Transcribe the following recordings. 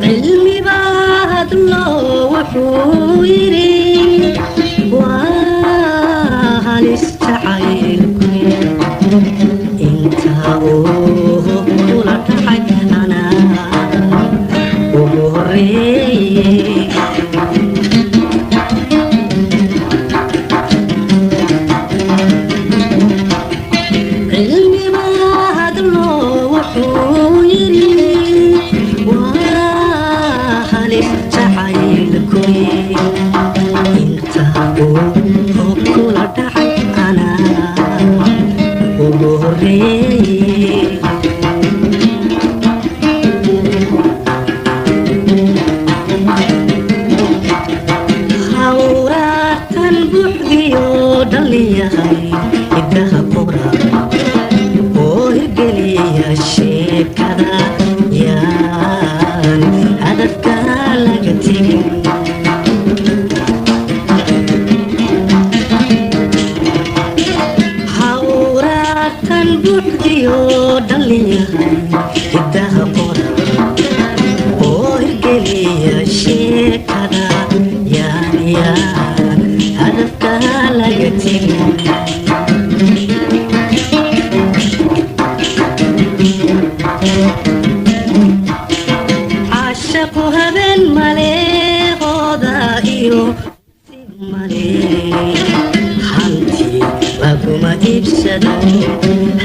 Cilmi baa hadlo wuxuu yidhi waa halis jacaylku, inta uu kula dhacay anaa ugu horeeye. Cilmi baa hadlo wuxuu yidhi waa halis jacaylku, inta uu kula dhacay anaa ugu horeeye. Hawraartan buuxdiyo dhalliyahay hiddaha qora oo hirgeliya sheekada, yaan hadafka laga tegin. Hawraartan buuxdiyo dhalliyahay hiddaha qora oo hirgeliya sheekada, yaan yaan hadafka laga tegin. Caashaqu habeen male, hooda iyo male, hanti laguma iibsado,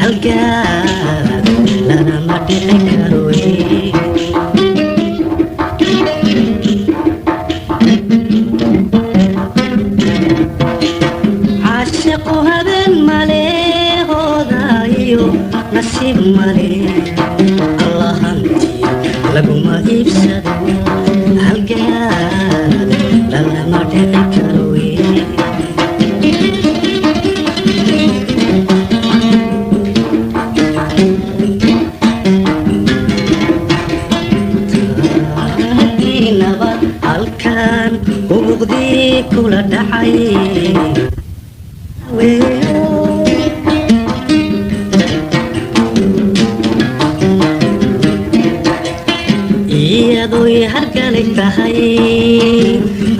halgaad lalama dhici karo. Caashaqu habeen male, hooda iyo nasiib male, alla hanti laguma iibsado, halgaad lalama dhici karo. Nabad halkan hubuqdii kula dhacay. Iyadoy hargalay tahay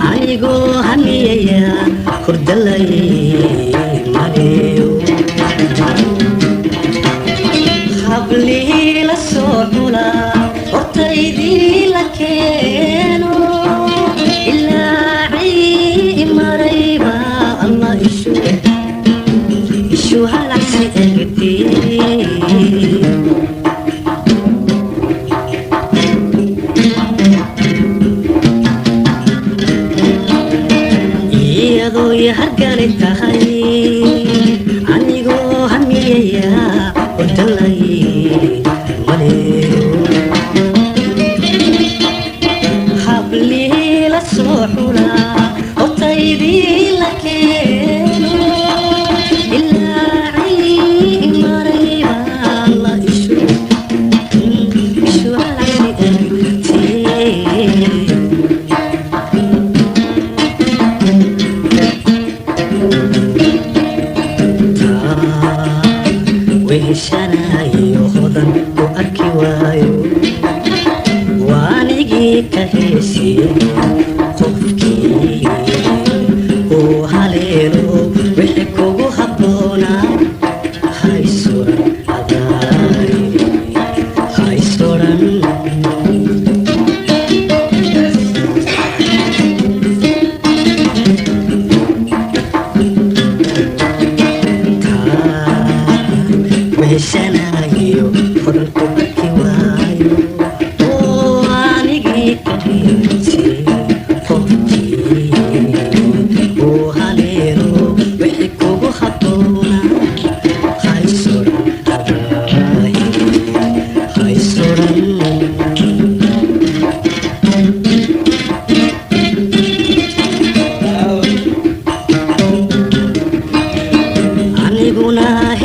anigoo hamiyaya hurdalay maleeyo, hablihii la soo xula hortaydii la keeno, ilaa cii marayba Allah ishu ishu halacsi egtee. Iyadoy hargalay tahay anigoo hamiyaya hordalay maleeyo, hablihii la soo xula hortaydii la keeno, ilaa cii marayba la ishu ishu halacsi egtee. Weheshanayo hodan ku arki waayo, waanigii ka heesiye qofkii uu haleelo wixii kugu habboonaa.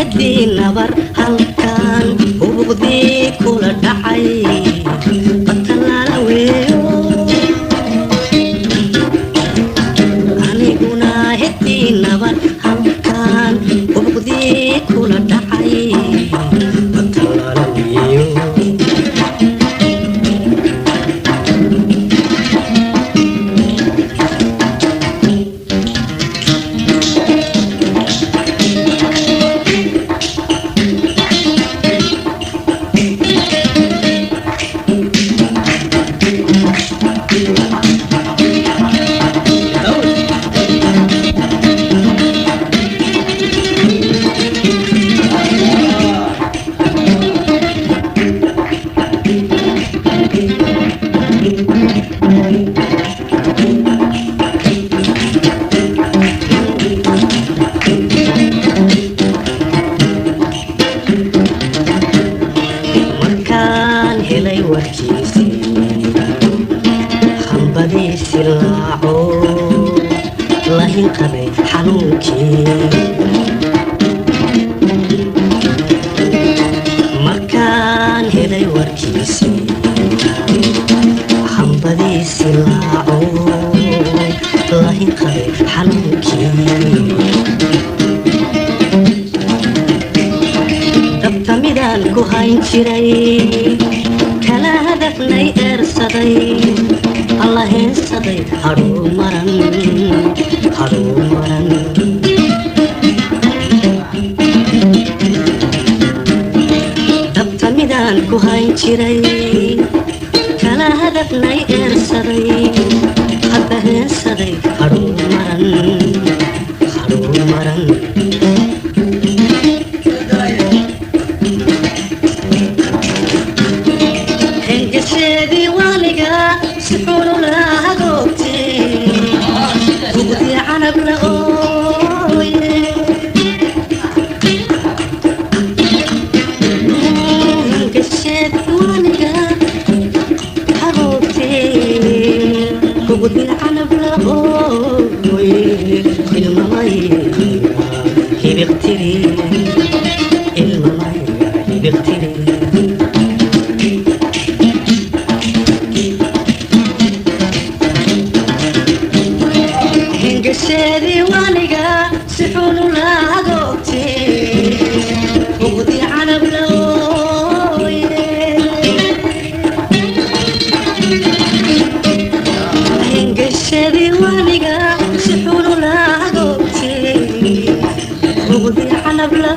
Heddii nabar halkan hubuqdii kula dhacay batalaala weeyo. Aniguna heddii nabar halkan hubuqdii kula dhacay batalaala weeyo. Markaan helay warkiisii, hambadiisi laaco lahin qabay xanuunkii. Markaan helay warkiisii, hambadiisi laaco lahin qabay xanuunkii. Dabta midaan ku hayn jiray kala hadafnay eersaday, alla heensaday hadhuu maran, hadhuu maran. Dabta midaan ku hayn jiray kala hadafnay eersaday, hadda heensaday hadhuu maran, hadhuu maran. Hengasheedii waaniga si xunula hagoogtee, bugdii canab la ooye. Hengasheedii waaniga hagoogtee, bugdii canab la ooye. Ilmamayga hibiqtiri, ilmamayga hibiqtiri. Hengasheedii waaniga si xunula hagoogtee, bugdii canab la ooye. Hengasheedii waaniga si xunula hagoogtee, bugdii canab la